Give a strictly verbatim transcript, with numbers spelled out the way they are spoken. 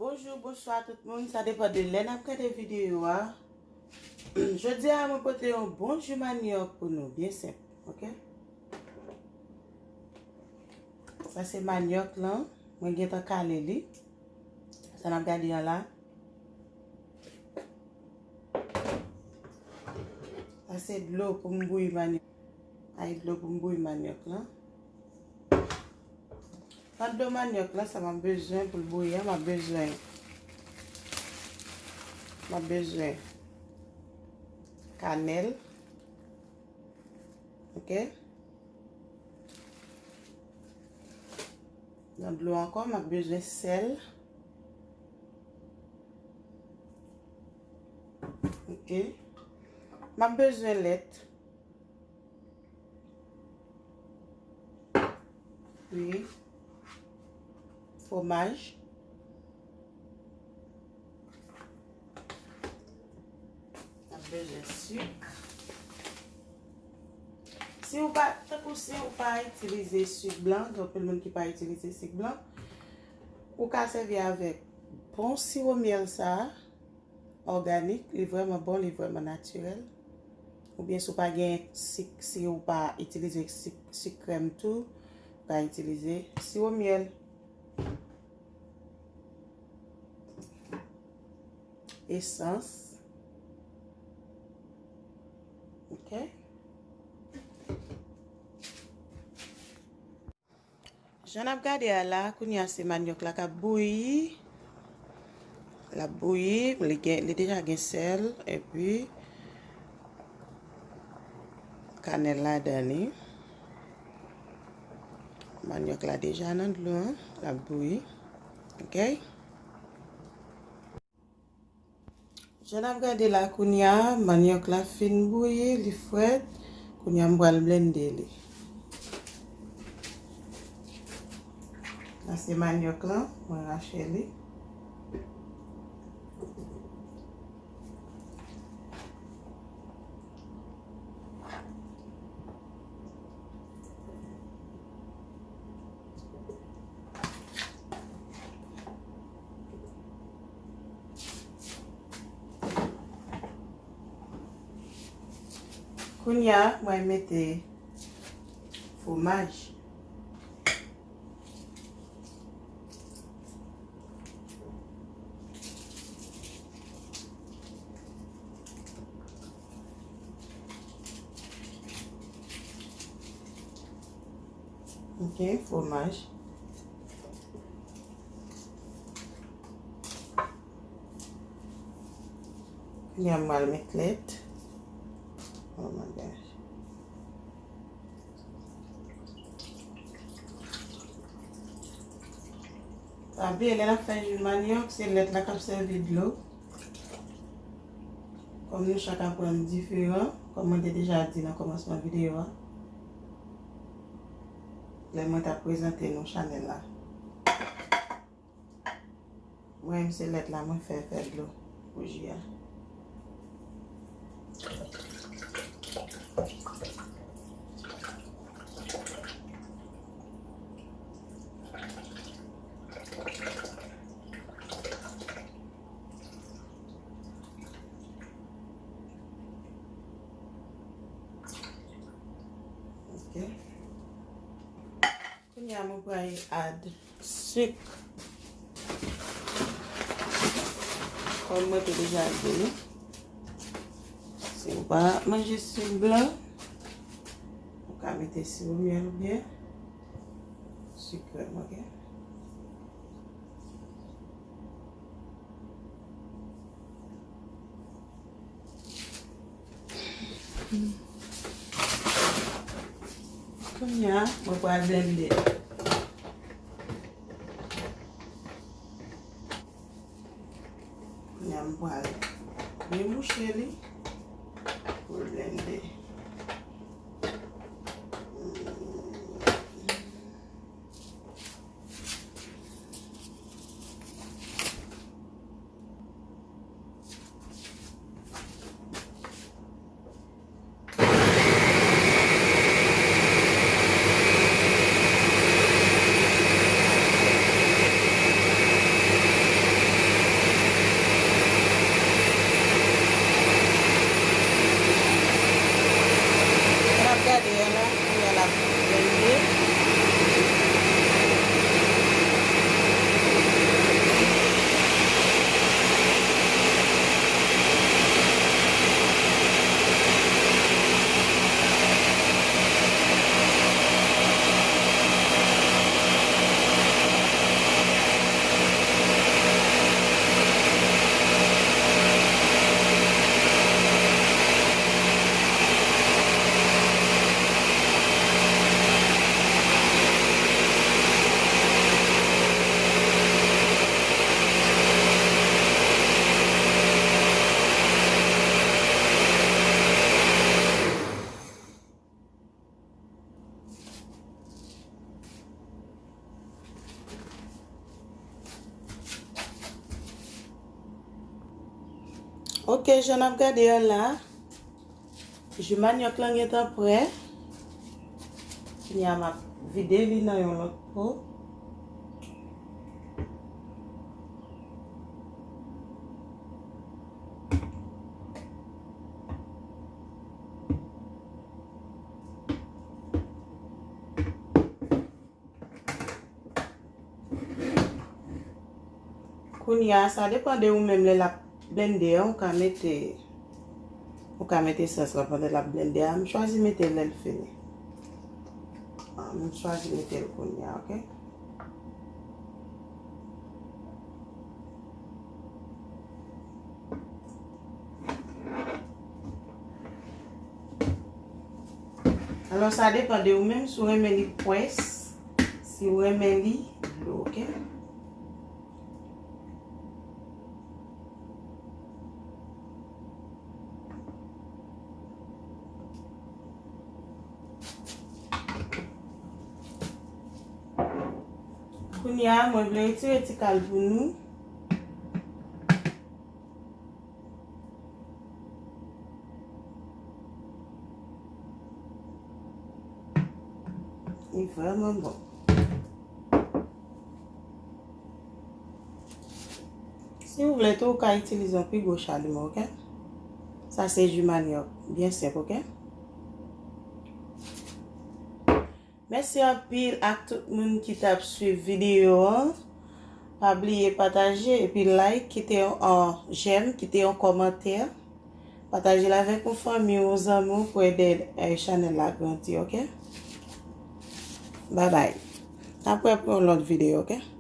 Bonjou, bonswa tout moun, sa depann de lè n ap gade videyo a. Jodi a, mwen pote yon bon ji manyòk pou nou, byen senp, oke? Sa se manyòk lan, mwen gentan kale li. Sa n ap gade an la. Sa se dlo pou m bouyi manyòk. Ay dlo pou m bouyi manyòk lan. Nan dlo manyòk lan, sa m ap bezwen pou l bouyi an, m ap bezwen, m ap bezwen kanèl. Oke? Nan dlo ankò, m ap bezwen sèl. Oke. M ap bezwen lèt. Wi. Fwomaj. N ap bezwen sik. Si ou pa, tankou si ou pa itilize sik blan, gen anpil moun ki pa itilize sik blan, ou ka sèvi avèk bon siwo myèl sa a, òganik, li vrèman bon, li vrèman natirèl. Oubyen si w pa gen sik, si w pa itilize sik, sik krèm tou, ou ka itilize siwo myèl. Esans. Oke. Jan n ap gade a la, kounye a se manyòk la k ap bouyi. L ap bouyi, li gen, li deja gen sèl, epi kanèl ladan li. Manyòk la deja nan dlo an, l ap bouyi. Oke? Jan n ap gade la kounye a, manyòk la fin bouyi, li frèt. Kounye a m pral blende li. Sa se manyòk lan, mwen rache li. Kounye a, mwen mete fwomaj. Ok, fwomaj. Kounye a m pral met lèt. Oh my gosh. Sa byen, lè n ap fè ji manyòk, se lèt la k ap sèvi dlo. Kòm nou chak aprann diferan, kòm mwen te deja di nan kòmansman videyo a, lè mwen t ap prezante nou chanèl la. Mwen menm se lèt la mwen fè fè dlo pou ji a. Ok. Kounye a mwen pral add sik. Kòm mwen te deja di nou, si ou pa manje sik blan, ou ka mete siwo myèl oubyen sik krèm, ok? Kounye a, mwen pral blende. Kounye a, mwen pral byen bouche li pou l blende. Ok, jan n ap gade an la, ji manyòk lan gentan prè. Kounye a, m ap vide li nan yon lòt po. Kounye a, sa depann de ou menm lè l ap blende an, ou ka mete, ou ka mete esans lan pandan l ap blende a. M chwazi mete l lè l fini. Ah, m chwazi mete l kounye a, ok? Alò, sa depann de ou menm, si w renmen li pwès, si w renmen li dlo, ok? Kounye a, mwen vle retire ti kal pou nou. Li vrèman bon. Si w vle tou, ou ka itilize yon pi gwo chalumen, ok? Sa se ji manyòk, byen senp, ok? Mèsi anpil ak tout moun ki t ap swiv videyo an. Pa bliye pataje epi like, kite yon, yon jèm, kite yon kòmantè. Pataje l avèk yon fanmi, yon zanmi w pou ede, eh, chanèl la grandi, ok? Babay. N ap wè pou yon lòt videyo, ok?